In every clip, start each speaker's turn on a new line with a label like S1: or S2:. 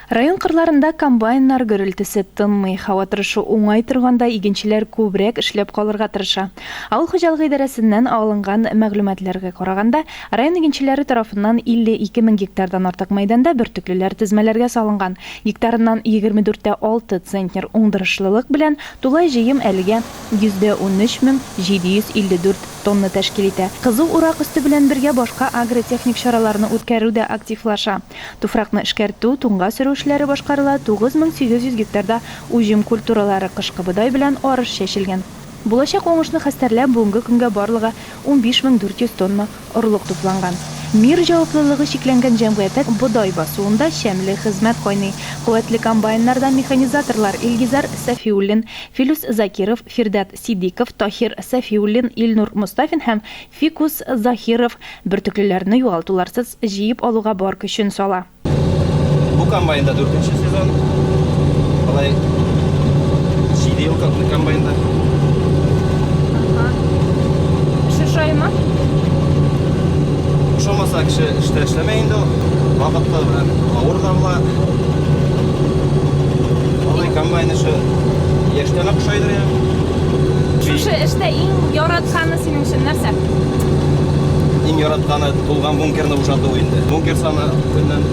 S1: Район кырларында комбайннар гөрелтесе тынмый. Һава торышы уңай торганда игенчеләр күбрәк эшләп калырга тырыша. Авыл хуҗалыгы идарәсеннән алынган мәгълүматларга караганда, район игенчеләре тарафыннан 52 мең гектардан артык мәйданда бөртеклеләр тезмәләргә салынган. Гектарыннан 24 тә 6 центнер уңдырышлылык белән тулай җыем әлегә 13 754 тонна тәшкил итә. Кызу урак өсте белән бергә башка агротехник чараларны үткәрү дә активлаша. Туфракны эшкәртү, туңга сөрү эшләре башкарыла, 9800 гектарда уҗым культуралары, кышкы бодай белән арыш чәчелгән. Булачак уңышны хәстәрләп, бүгенге көнгә барлыгы 15400 тонна орлык тупланган. Мир җаваплылыгы чикләнгән җәмгыяте бодай басуында чәмле хезмәт кайный. Куәтле комбайннарда механизаторлар Илгизәр Сафиуллин, Филүс Закиров, Фирдәт Сидиков, Таһир Сафиуллин, Илнур Мостафин һәм Фикус Заһиров бөртеклеләрне югалтуларсыз җыеп алуга бар көчен сала.
S2: Бу комбайнда дүртенче сезон. Алай җиде ел комбайнда.
S3: Ага. Эш ошаймы?
S2: Ошамаса кеше эштә эшләмәй инде ул. Вакытлы белән авыр да була. Алай комбайн эше яшьтән үк ошайдыр я.
S3: Шушы эштә иң яратканы синең өчен нәрсә?
S2: Иң яратканы тулган бункерны бушату инде. Бункер саны көннән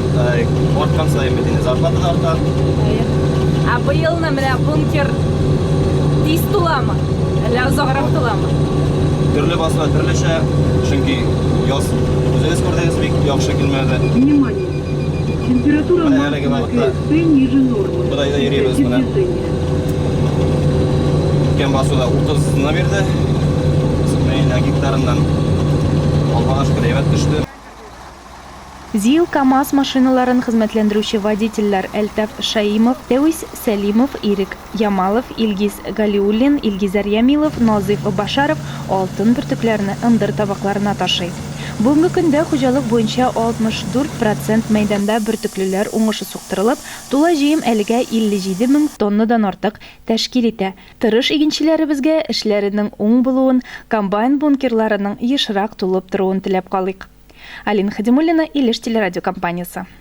S2: арткан саен бит инде зарплата да арта.
S3: Әйе. Ә быелны менә бункер тиз туламы? Әллә озаграк туламы?
S2: Төрле басма төрлечә, чөнки яз үзегез күрдегез бик яхшы килмәде.
S4: Внимание! Температура
S2: Менә әлеге
S4: масла
S2: вакытта
S4: КСП ниже нормы.
S2: Бодайда йөрибез
S4: Прекратить
S2: менә.
S4: движение.
S2: Үткән басуда 30-ны бирде. Менә гектарыннан Аллага шөкер, әйбәт төште.
S1: ЗИЛ, КАМАЗ машиналарын хезмәтләндерүче водительләр Әлтаф Шәимов, Тәвис Сәлимов, Ирек Ямалов, Илгиз Галиуллин, Илгизәр Ямилов, Назыйф Башаров алтын бөртекләрне ындыр табакларына ташый. Бүгенге көндә хуҗалык буенча 64 процент мәйданда бөртеклеләр уңышы суктырылып, тулай җыем әлегә 57 мең тоннадан артык тәшкил итә. Тырыш игенчеләребезгә эшләренең уң булуын, комбайн бункерларының ешрак тулып торуын теләп калыйк. Алина Хадимуллина, Илеш телерадиокомпаниясе.